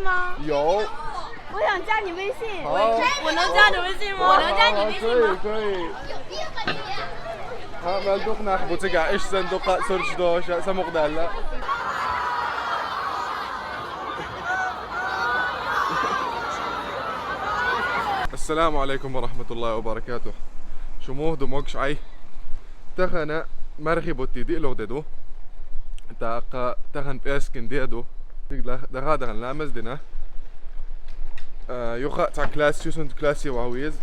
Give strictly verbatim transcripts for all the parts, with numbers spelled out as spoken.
吗？有。我想加你微信。好。我能加你微信吗？我能加你微信吗？好，可以，可以。好，那都拿不这个，一生都卡，所以说，什么的了。السلام عليكم ورحمة الله وبركاته. شموه دموغش عي. تخنا مرخي بوتي دي لوغ ديدو. تا قا تخن بيسكن ديدو. دغا دغن لامز دينا. آه، يوخا تا كلاس، يوسن كلاسي واويز.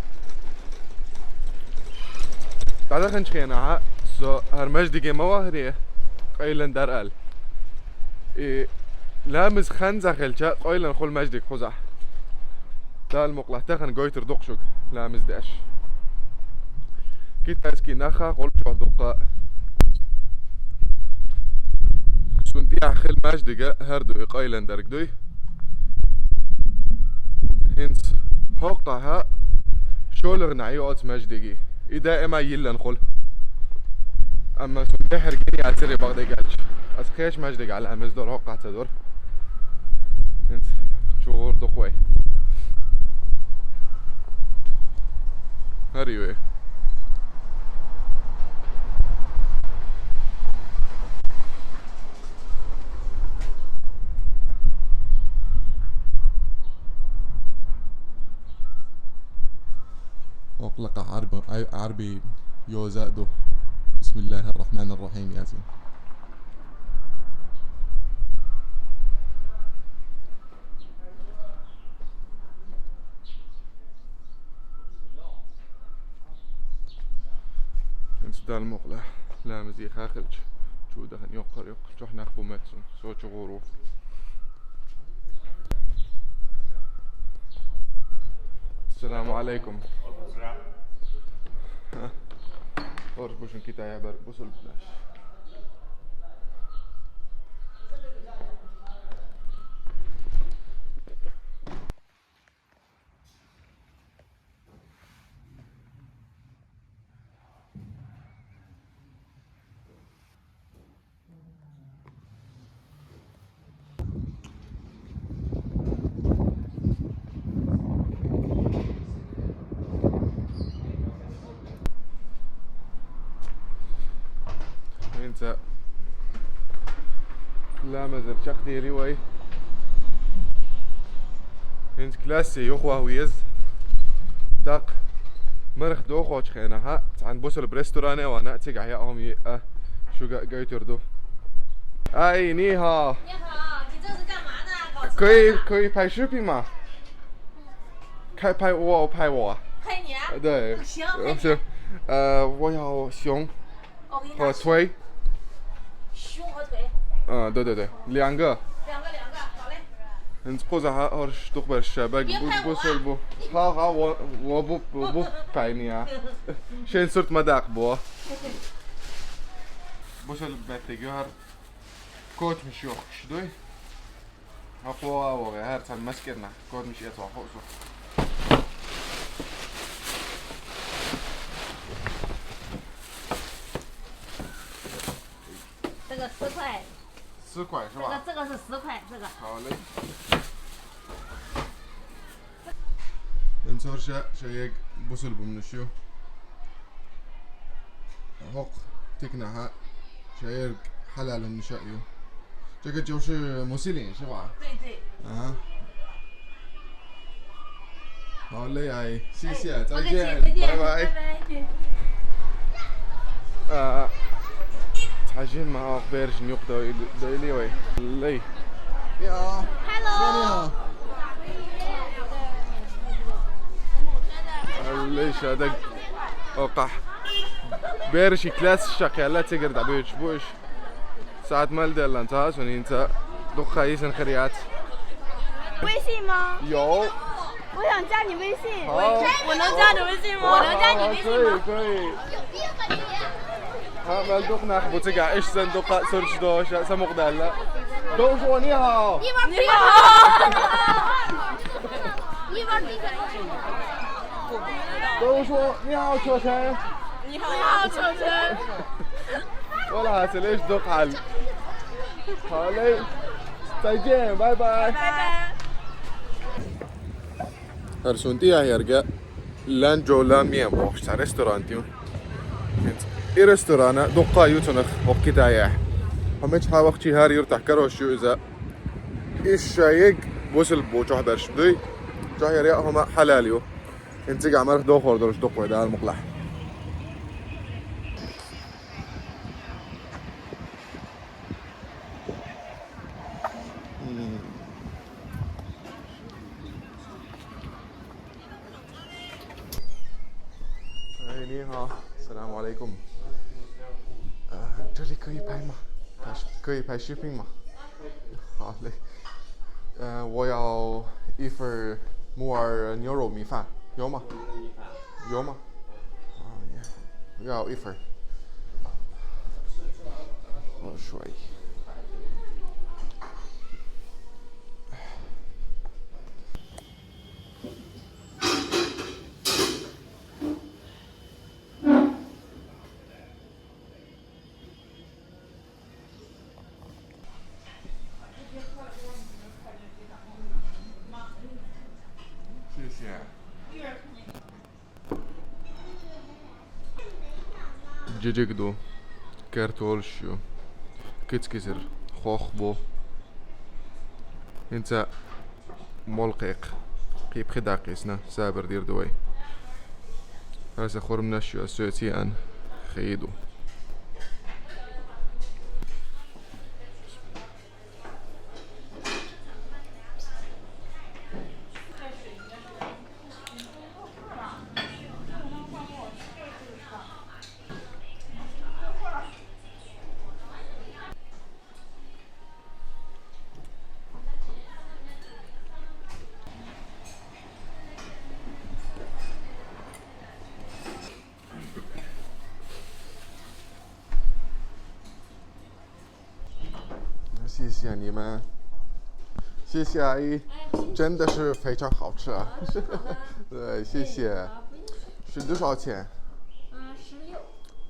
تا دخن شخينا ها. سو هر مجدي جي مواهري. قيلن دار ال. إي، لامز خنزة خلشة، قيلن خل مجدي خزح. تا المقلة تخن قويتر دقشق، لامز داش. كي تاسكي نخا، قول شو دقة. سنتي أخل مجدي هردو إقايلن درك دوي. هنس هوقها شولر نعيوت مجدي. إي دائما يلن خل. أما سنتي حرقني أتري بغدي قالش. أسخيش مجدي على أمز دور هوقها تدور. انت شغور دقوي. هريوي. أقلق عرب-، عربي يوزادو. بسم الله الرحمن الرحيم، ياسين. انت دار المقلة. لا مزي خاخلج. شو دخن يقر يقر. شو احنا اخبو ماتسون. سو شغورو. السلام عليكم. أورش بوشن كتايا بر بوسل بلاش. انت لا مازال شق ديري واي. انت كلاسي يخوة ويز. داق مرخ دو خوش خينا ها. تعال بوصل بريستوراني وانا تيقع يا امي. اه. شو قا-، قايتر دو. اي نيها. 你好，你这是干嘛呢？搞什么呢？可以，可以拍视频吗？ 开，拍我，拍我。拍你啊？对。行，拍你。是，呃，我要熊我给你拿去。和腿。熊和腿。嗯，对对对，两个。两个，两个，好嘞。你不是还二十多块钱吧？你别拍我啊。不，不是，不。好，好，我，我不，我不拍你啊。先说么大不？不是，别这个。 كوت مشيوخ شدوي. هقوا وغير تم مسكنا. كوت مشيت وحوسو. 这个十块。十块是吧？这个，这个是十块，这个。好嘞。 انصور شا، شا يق بوسل بمنشيو. هوق تكنها. شا يق حلال النشايو. 这个就是穆斯林是吧？对，对。啊。好嘞，哎，谢谢，再见，OK，再见，拜拜。拜拜。 اه، تحجين مع بيرش نيوق دويلي، دويلي وي. لي. يا. Hello. ليش هذا؟ اوقح. بيرش كلاس الشقيا، لا تقدر تعبيش بوش. ساعة ما لدى لانتا، سوني انت. دوخا يسن خريات. 微信吗？有。我想加你微信。好。我能加你微信吗？我能加你微信吗？好，可以，可以。好，那都拿不这个，一生都卡，所以说，什么的了。都说你好。你好。你好。都说你好，秋晨。你好，秋晨。 والله هسه ليش دق حل؟ خالي. 再见，拜拜。拜拜。ܗܪ ܣܘܢܬܝܐ ܝܪܓܐ ܠܢܓܘ ܠܡܝܢ ܒܘܚܫܬܐ ܪܣܬܘܪܢܬ ܝܘܢ. ܐܝ ܪܣܬܘܪܢܐ ܕܘܩܐ ܝܘܬܘܢܚ ܘܩܝܬܝܐ. ܗܡܫܐ ܗܘܚ ܟܝ ܗܪ ܝܘܪܬܚ ܟܪܘܫ ܝܘܙܐ. ܐܝܫܐ ܝܓ ܒܘܣܠ ܒܘܟܘܚ ܕܪܫ ܒܕܘܝ. ܟܘܚ ܝܪܝܐ ܗܘܡܐ حلال ܝܘ. ܐܢ ܬܓܐ ܡܪܚ ܕܘ ܚܘܪ ܕܪܫ ܕܘܩܘܐ ܕܐܠ ܡܘܩܠܚ.哎，你好，السلام عليكم。呃，这里可以拍吗？拍，可以拍视频吗？好嘞。呃，我要一份木耳牛肉米饭，有吗？有吗？啊，要一份。我说一。 谢谢。 ܓܓܓܕܘ، ܟܪܬܘܠܫܘ، ܟܣܟܣܪ، ܚܘܚܒܘ. ܐܢܬܐ ܡܘܠܩܩ، ܩܝ ܒܚܕ ܕܩܝܣܢܐ ܣܒܪ ܕܝܪ ܕܘܝ. ܗܣܐ ܚܘܪܡܢܫܘ ܐܣܘܝܬܝܐܢ ܚܝܕܘ.谢谢你们。谢谢阿姨，真的是非常好吃啊。对，谢谢。是多少钱？嗯，十六。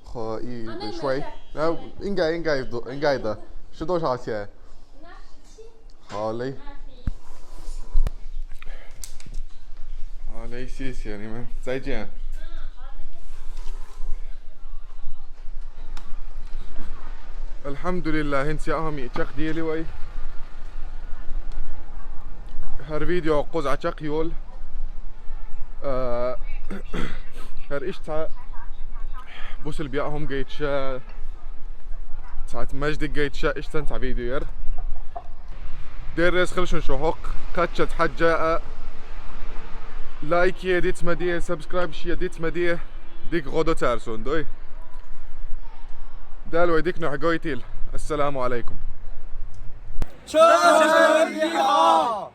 和一杯水。然后应该应该多应该的，是多少钱？好嘞。好嘞，谢谢你们，再见。 الحمد لله، ܗܢ ܣܝ ܐܗܡܝ ܟܟ ܕܝܠܝ ܘܝ. ܗܪ video ܩܘܙܥܐ ܟܟ ܝܘܠ. ܐܗ، ܗܪ ܐܫܬܐ ܒܘܣܠ ܒܝܐ ܗܘܡ ܓܝܬ ܫܐ، ܣܥܬ ܡܓܕ ܓܝܬ ܫܐ ܐܫܬܐ ܬܐ video ܝܪ. ܕܝܪ ܪܙ ܚܠܫܘܢ ܫܘܒܗܘܩ، ܩܕ ܟܐ ܕܚܕ ܓܐ، like ܝܐ ܕܝܬ ܡܕܝܐ، subscribe ܫܝܐ ܕܝܬ ܡܕܝܐ، ܕܝܟ ܓܘܕܘ ܬܪܣܘܢ ܕܘܝ. ܕܠܘܝ ܕܝܟ ܢܘܗܓܘܝܬܝܠ. السلام عليكم. ܫܘܒܚܐ.